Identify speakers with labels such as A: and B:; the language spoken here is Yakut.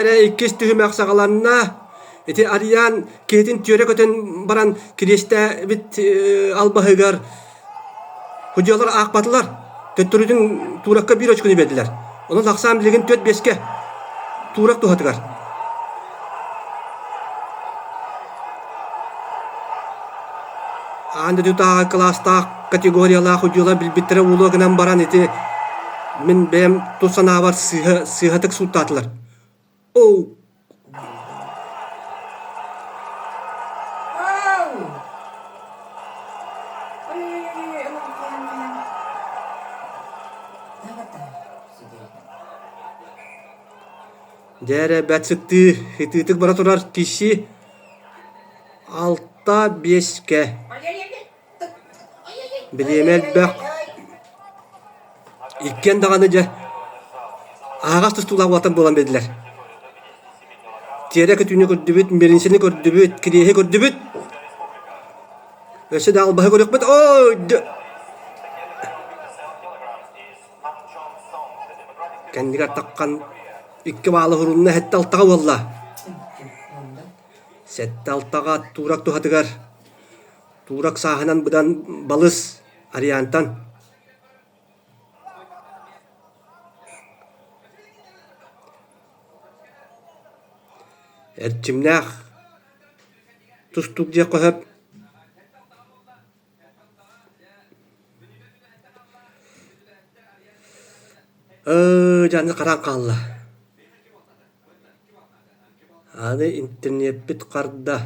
A: Эрэ иккис түһүмэх саҕаланна. Ити Арыйаан киһитин түөрэ көтөн баран кириэстээбит албаһыгар судьуйалар аахпатылар. Төттөрүтүн тууракка биир очкону биэрдилэр. Онон ахсаан билигин 4-5-кэ туурак туһатыгар. Аан дойдутааҕы кылаастаах категориялаах удьуолар билбиттэрэ буолуо гынан баран ити мин бэйэм тус санаабар сыыһа сыыһатык сууттаатылар. Оо
B: Ау! Ой-ой-ой, ылан хайан
A: Дьэ эрэ бэрт сыттыы ытыытык бара турар киши 6-5-кэ. Бириэмэ элбэх. Иккиэн даҕаны дьэ аһаҕас тустуулаах уолаттар буолан биэрдилэр. Тиэрэ көтүүнү көрдүбүт, миэлиҥсэни көрдүбүт, кириэһи көрдүбүт. Өссө да албаһы көрүөхпүт. Ой! Кэннигэр таххан икки баалы уһурунна, сэттэ алтаҕа буолла. Сэттэ алтаҕа туурак туһатыгар туурак сааһынан быдан балыс Ариантан Эрчимнээх тустуук диэххэ сөп Ээ, дьэ аны хараан хаалла. Аны интернеппит харда.